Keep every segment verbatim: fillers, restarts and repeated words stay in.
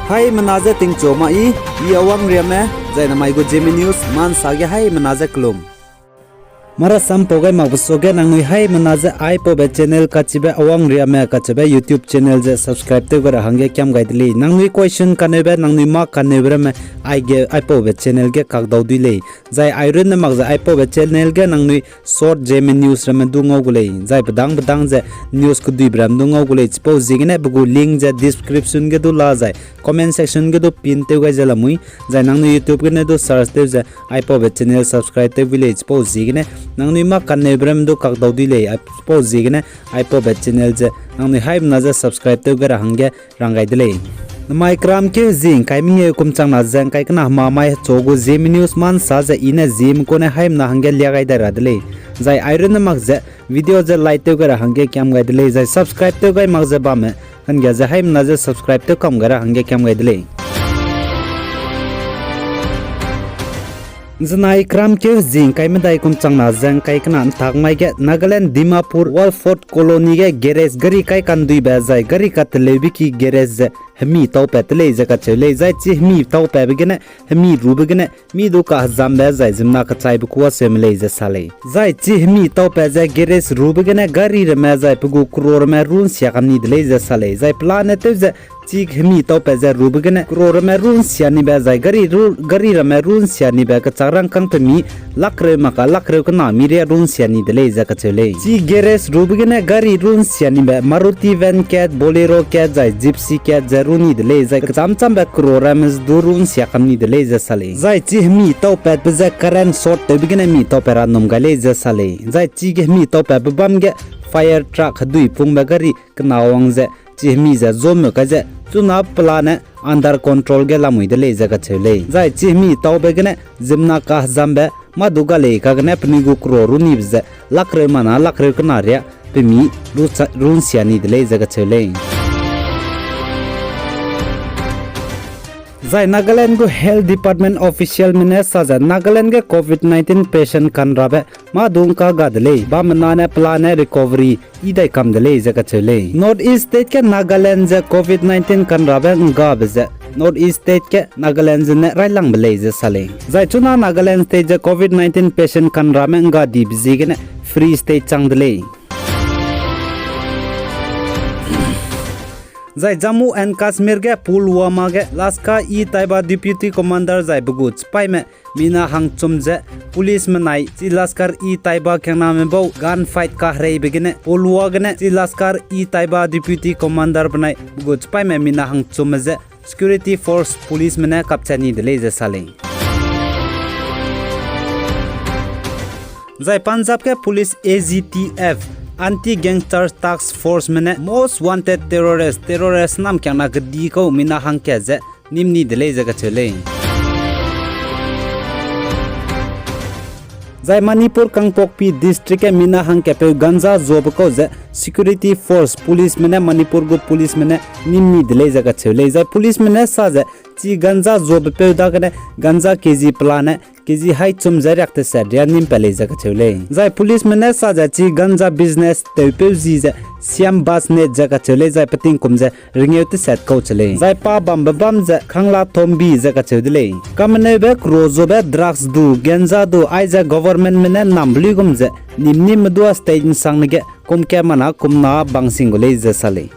Haimena je tingchu ma i, i Awang Riame, zai namai gu Zeme News ma nsa ge haimena je kelum. Marasam pau gai makbe suage nangnui haimena je aipaube channel kachibe Awang Riame kacheube YouTube channel je subscribe tew gai ra hangge kiam gai de lei. Nangnui question kaneube, nangnui mâ kaneube ramme aige aipaube channel ge kakdau dui lei. Zai airunne mak ze aipaube channel ge nangnui short Zeme news ramme du ngau gu lei. Zai pedang pedang ze news keduibe ram du ngau gu lei. Chipau ziegene pe gu link ze description ge du la zai comment section ge du pin tew gai ze lamui. Zai nangnui YouTube gene du search tew ze aipaube channel subscribe tew bui lei. Chipau ziegene nangnui mâ kaneube ram du kakdau dui lei. Chipau ziegene aipaube channel ze nangnui haimena je subscribe tew gai ra hangge rang gai de lei. Namai keram keu zi ngkai mengeu kum changna ze ngkai kena hemamai hechu gu Zeme news ma nsa ze i ne Zeme kune haimena hangge lia gai dai ra de lei. Zai airunne mak ze video je like tew gai ra hangge kiam gai de lei, zai subscribe tew gai mak ze bamme kangge ze haimena je subscribe tew kam gai ra hangge kiam gai de lei. Zenai keram keu zi ngkai medai kum changna ze ngkai kena ntak mai ge Nagaland Dimapur Walford Colony ge garage gari kai kanduibe zai gari kateleube ki garage ze hemi taupat te lei ze kacheu lei. Zai chi hemi taupatbe gene, hemi rube gene, mi du kahezambe zai ziemmena kechaibe kuâ seume lei ze sa lei. Zai chi hemi taupat ze garage rube gene gari ramme zai pe gu crore ramme runsia kam ni de lei ze sa lei. Zai pelane tew ze chi hemi taupat ze rube gene crore ramme runsia nibe zai gari ru-, gari ramme runsia nibe kechak rangkâng pemi lakreu maka lakreu kena mi ria runsia ni de lei ze kacheu lei. Chi garage rube gene gari runsia nibe Maruti van kat, Bolero kat zai Gypsy kat ze ru ni de lei, zai kecham chambe crore ramme du runsia kam ni de lei ze sa lei. Zai chi hemi taupatbe ze current short tewbe gene hemi taupat ra num gai lei ze sa lei. Zai chige hemi taupatbe bam ge fire truck hedui pungbe gari kena wang ze chi hemi ze zomeu kai ze chuna pelane under control ge lamui de lei ze kacheu lei. Zai chi hemi taube gene ziemmena kahezambe mâ du ga lei kagene penui gu crore ru nibe ze lakreu mana lakreu kena ria pemi ru-, runsia ni de lei ze kacheu lei. Zai Nagaland gu Health Department officialme ne sa ze Nagaland ge covid nineteen patient kanrabe mâ du ngka ga de lei, bammena ne pelane recovery i dai kam de lei ze kacheu lei. North East State ge Nagaland ze covid nineteen kanrabe nggabe ze North East State ge Nagaland ze ne railangbe lei ze sa lei. Zai chuna Nagaland State ze covid nineteen patient kanrabe ngga dibe ziegene free state chang de lei. Zai Jammu and Kashmir ge Pulwama ge Lashkar-e-Taiba Deputy Commander zai pe gu chipaîme mina hangchum ze police menai chi Lashkar-e-Taiba kiangname bau gun fight kahereibe gene Pulwama gene chi Lashkar-e-Taiba Deputy Commander benai pe gu chipaîme mina hangchumme ze security force policeme ne kapchat ni de lei ze sa lei. Zai Punjab ge police A G T F, Anti Gangster Task Forceme ne most wanted terrorist, terrorist namkiangna kedi kau mina hangkat ze nim ni de lei ze kacheu lei. Zai Manipur Kangpokpi District ge mina hangkatpeu ganja zuabe kau ze security force policeme ne Manipur gu policeme ne nim ni de lei ze kacheu lei. Zai policeme ne sa ze chi ganja zuabepeu dagene ganja K G pelane K G haichum ze riak teset ria nim pat lei ze kacheu lei. Zai policeme ne sa ze chi ganja business tewpeu zi ze Shyam Basnet ze kacheu lei, zai petingkum ze ringeu teset kau che lei. Zai pa bambe bam ze Khangla Thombi ze kacheu de lei. Kameneube crore zuabe drugs du, ganja du, aize governmentme ne nambe luigum ze nim nimme dua state nsangne ge kum kat mana kumna bangsing gu lei ze sa lei.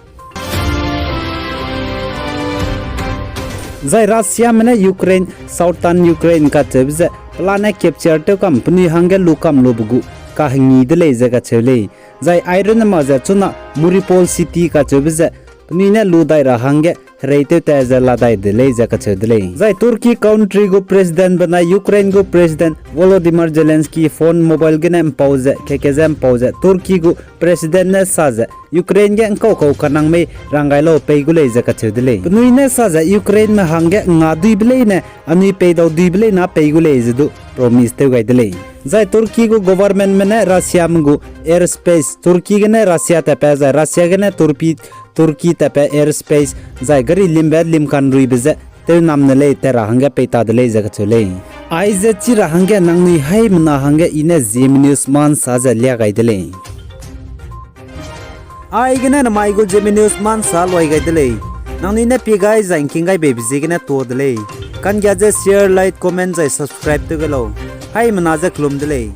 Zai Russiame ne Ukraine, Southern Ukraine kacheube ze pelane capture tew kam penui hangge lu kam lube gu kahengi de lei ze kacheu lei. Zai airunne mak ze chuna Mariupol City kacheube ze penui ne lu dai ra hangge hereitew ta ze la dai de lei ze kacheu de lei. Zai Turkey country gu president benai Ukraine gu president Volodymyr Zelensky phone mobile gene mpau ze keke ze mpau ze Turkey gu president ne sa ze Ukraine ge ngkau kau kanang mei rang gai lau pei gu lei ze kacheu de lei. Penui ne sa ze Ukraineme hangge nga duibe leine anui peidau duibe leina pei gu lei ze du promise tew gai de lei. Zai Turkey gu governmentme ne Russiame gu airspace, Turkey gene Russia tatpat zai Russia gene Turkey, Turkey tatpat airspace zai gari limbe limkanruibe ze tewnamne lei tat ra hangge pei ta de lei ze kacheu lei. Aize chi ra hangge nangnui haimena hangge i ne Zeme News ma nsa ze lia gai de lei. Aigene namai gu Zeme News ma nsa luai gai de lei. Nangnui ne pie gai zai ’ngking gai beibe ziegene tuâ de lei. Kanggia ze share, like, comment zai subscribe tew gai lau. Haimena ze kelum de lei.